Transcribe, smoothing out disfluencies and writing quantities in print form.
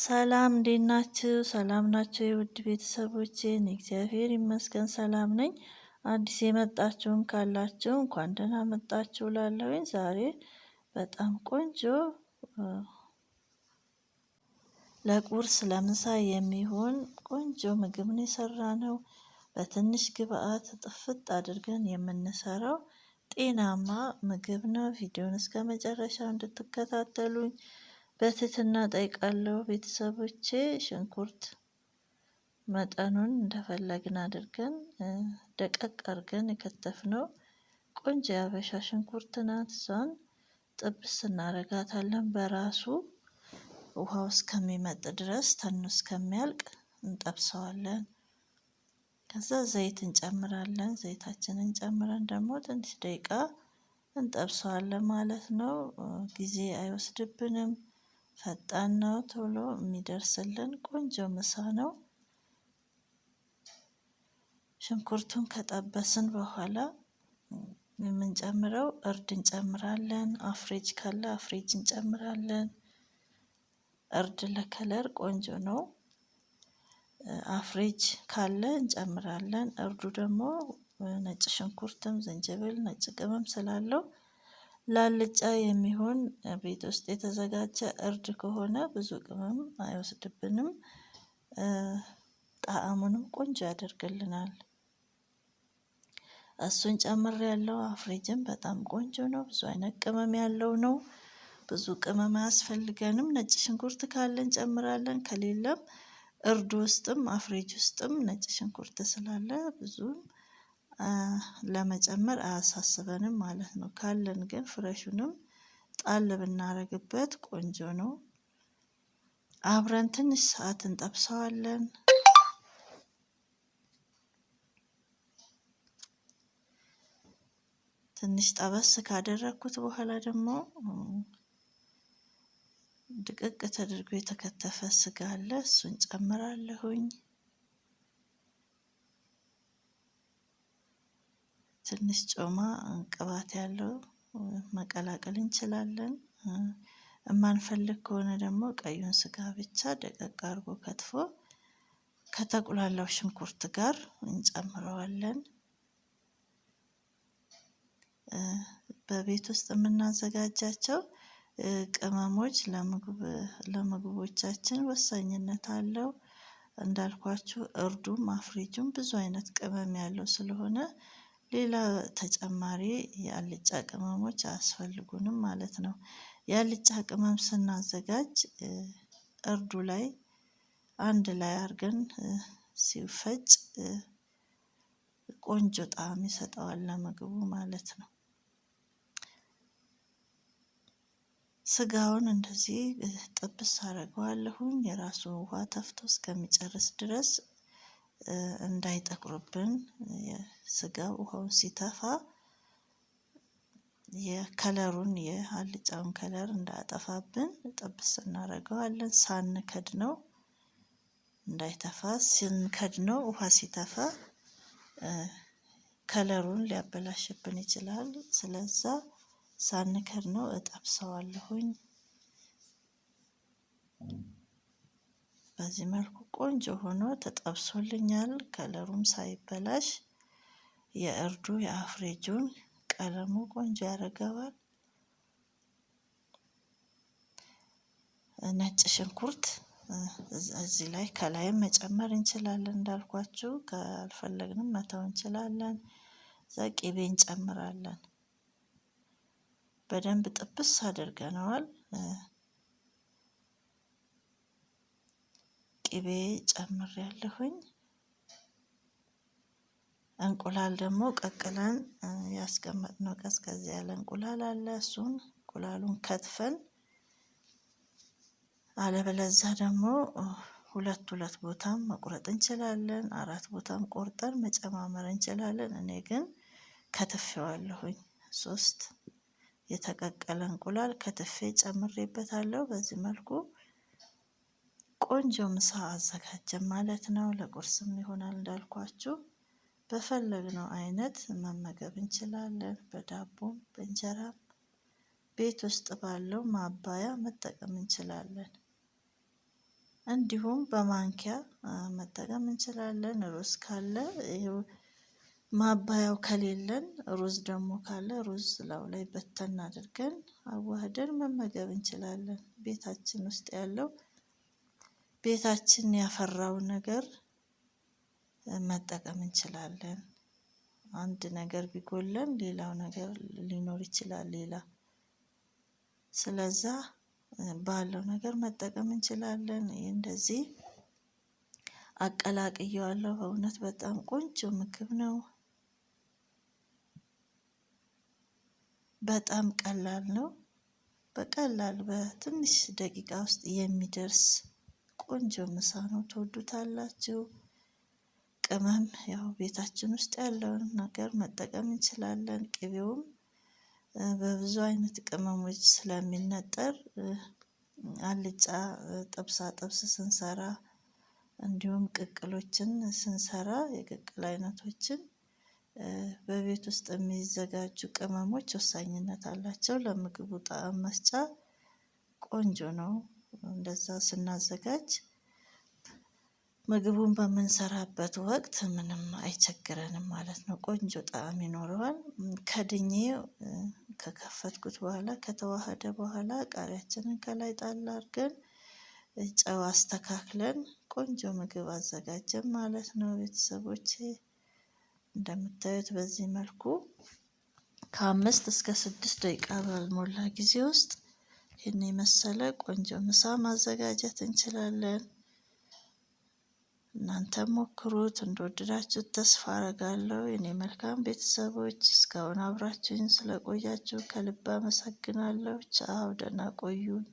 ሰላም እንዴት ናችሁ? ሰላም ናችሁ የውድ ቤተሰቦቼ? እኔ እግዚአብሔር ይመስገን ሰላም ነኝ። አዲስ የመጣችሁም ካላችሁ እንኳን ደህና መጣችሁ እላለሁኝ። ዛሬ በጣም ቆንጆ ለቁርስ ለምሳ የሚሆን ቆንጆ ምግብ ነው የሰራነው። በትንሽ ግብአት ጥፍጥ አድርገን የምንሰራው ጤናማ ምግብ ነው። ቪዲዮን እስከ መጨረሻው እንድትከታተሉኝ በትህትና ጠይቃለሁ። ቤተሰቦቼ ሽንኩርት መጠኑን እንደፈለግን አድርገን ደቀቅ አድርገን የከተፍነው ቆንጆ የሀበሻ ሽንኩርት ናት። እሷን ጥብስ እናረጋታለን። በራሱ ውሃው እስከሚመጥ ድረስ ተኖ እስከሚያልቅ እንጠብሰዋለን። ከዛ ዘይት እንጨምራለን። ዘይታችንን ጨምረን ደግሞ ትንሽ ደቂቃ እንጠብሰዋለን ማለት ነው። ጊዜ አይወስድብንም። ፈጣን ነው፣ ቶሎ የሚደርስልን ቆንጆ ምሳ ነው። ሽንኩርቱን ከጠበስን በኋላ የምንጨምረው እርድ እንጨምራለን። አፍሬጅ ካለ አፍሬጅ እንጨምራለን። እርድ ለ color ቆንጆ ነው። አፍሬጅ ካለ እንጨምራለን። እርዱ ደግሞ ነጭ ሽንኩርትም ዝንጅብል፣ ነጭ ቅመም ስላለው ላልጫ የሚሆን ቤት ውስጥ የተዘጋጀ እርድ ከሆነ ብዙ ቅመም አይወስድብንም። ጣዕሙንም ቆንጆ ያደርግልናል። እሱን ጨምር ያለው አፍሬጅም በጣም ቆንጆ ነው። ብዙ አይነት ቅመም ያለው ነው። ብዙ ቅመም አያስፈልገንም። ነጭ ሽንኩርት ካለ እንጨምራለን፣ ከሌለም እርድ ውስጥም አፍሬጅ ውስጥም ነጭ ሽንኩርት ስላለ ብዙም ለመጨመር አያሳስበንም ማለት ነው። ካለን ግን ፍሬሹንም ጣል ብናረግበት ቆንጆ ነው። አብረን ትንሽ ሰዓት እንጠብሰዋለን። ትንሽ ጠበስ ካደረግኩት በኋላ ደግሞ ድቅቅ ተደርጎ የተከተፈ ስጋ አለ፣ እሱን ጨምራለሁኝ። ትንሽ ጮማ ቅባት ያለው መቀላቀል እንችላለን። የማንፈልግ ከሆነ ደግሞ ቀዩን ስጋ ብቻ ደቀቅ አድርጎ ከትፎ ከተቁላላው ሽንኩርት ጋር እንጨምረዋለን። በቤት ውስጥ የምናዘጋጃቸው ቅመሞች ለምግቦቻችን ወሳኝነት አለው። እንዳልኳችሁ እርዱም አፍሬጁም ብዙ አይነት ቅመም ያለው ስለሆነ ሌላ ተጨማሪ የአልጫ ቅመሞች አያስፈልጉንም ማለት ነው። የአልጫ ቅመም ስናዘጋጅ እርዱ ላይ አንድ ላይ አድርገን ሲፈጭ ቆንጆ ጣዕም ይሰጠዋል ለምግቡ ማለት ነው። ስጋውን እንደዚህ ጥብስ አደርገዋለሁኝ የራሱ ውሃ ተፍቶ እስከሚጨርስ ድረስ እንዳይጠቁርብን ስጋው ውሃውን ሲተፋ የከለሩን የአልጫውን color እንዳያጠፋብን ጥብስ እናደርገዋለን። ሳንከድነው እንዳይተፋ፣ ስንከድነው ውሃ ሲተፋ color ኡን ሊያበላሽብን ይችላል። ስለዛ ሳንከድነው እጠብሰዋለሁኝ። በዚህ መልኩ ቆንጆ ሆኖ ተጠብሶልኛል። color ኡም ሳይበላሽ የእርዱ የአፍሬጁን ቀለሙ ቆንጆ ያደርገዋል። ነጭ ሽንኩርት እዚህ ላይ ከላይም መጨመር እንችላለን። እንዳልኳችሁ ካልፈለግንም መተው እንችላለን። እዛ ቂቤ እንጨምራለን። በደንብ ጥብስ አድርገነዋል። ቂቤ ጨምሬያለሁኝ። እንቁላል ደግሞ ቀቅለን ያስቀመጥነው ቀዝቀዝ ያለ እንቁላል አለ። እሱን እንቁላሉን ከትፈን አለበለዛ ደግሞ ሁለት ሁለት ቦታም መቁረጥ እንችላለን። አራት ቦታም ቆርጠን መጨማመር እንችላለን። እኔ ግን ከትፌዋለሁኝ። 3 የተቀቀለ እንቁላል ከትፌ ጨምሬበታለሁ። በዚህ መልኩ ቆንጆ ምሳ አዘጋጀን ማለት ነው። ለቁርስም ይሆናል እንዳልኳችሁ በፈለግነው አይነት መመገብ እንችላለን። በዳቦም በእንጀራም ቤት ውስጥ ባለው ማባያ መጠቀም እንችላለን። እንዲሁም በማንኪያ መጠቀም እንችላለን። ሩዝ ካለ ማባያው ከሌለን ሩዝ ደግሞ ካለ ሩዝ ላዩ ላይ በተን አድርገን አዋህደን መመገብ እንችላለን። ቤታችን ውስጥ ያለው ቤታችን ያፈራውን ነገር መጠቀም እንችላለን። አንድ ነገር ቢጎለን ሌላው ነገር ሊኖር ይችላል ሌላ። ስለዛ ባለው ነገር መጠቀም እንችላለን። እንደዚህ አቀላቅየዋለሁ። በእውነት በጣም ቆንጆ ምግብ ነው። በጣም ቀላል ነው። በቀላል በትንሽ ደቂቃ ውስጥ የሚደርስ ቆንጆ ምሳ ነው። ትወዱታላችሁ። ቅመም ያው ቤታችን ውስጥ ያለውን ነገር መጠቀም እንችላለን። ቅቤውም በብዙ አይነት ቅመሞች ስለሚነጠር አልጫ ጥብሳ ጥብስ ስንሰራ እንዲሁም ቅቅሎችን ስንሰራ የቅቅል አይነቶችን በቤት ውስጥ የሚዘጋጁ ቅመሞች ወሳኝነት አላቸው። ለምግቡ ጣዕም መስጫ ቆንጆ ነው። እንደዛ ስናዘጋጅ ምግቡን በምንሰራበት ወቅት ምንም አይቸግረንም ማለት ነው። ቆንጆ ጣዕም ይኖረዋል። ከድኜ ከከፈትኩት በኋላ ከተዋሃደ በኋላ ቃሪያችንን ከላይ ጣል አድርገን ጨው አስተካክለን ቆንጆ ምግብ አዘጋጀን ማለት ነው። ቤተሰቦቼ እንደምታዩት በዚህ መልኩ ከ5 እስከ 6 ደቂቃ ባልሞላ ጊዜ ውስጥ ይህን የመሰለ ቆንጆ ምሳ ማዘጋጀት እንችላለን። እናንተም ሞክሩት፣ እንደወደዳችሁት ተስፋ አረጋለሁ። የኔ መልካም ቤተሰቦች እስካሁን አብራችሁኝ ስለቆያችሁ ከልብ አመሰግናለሁ። ቻው፣ ደህና ቆዩኝ።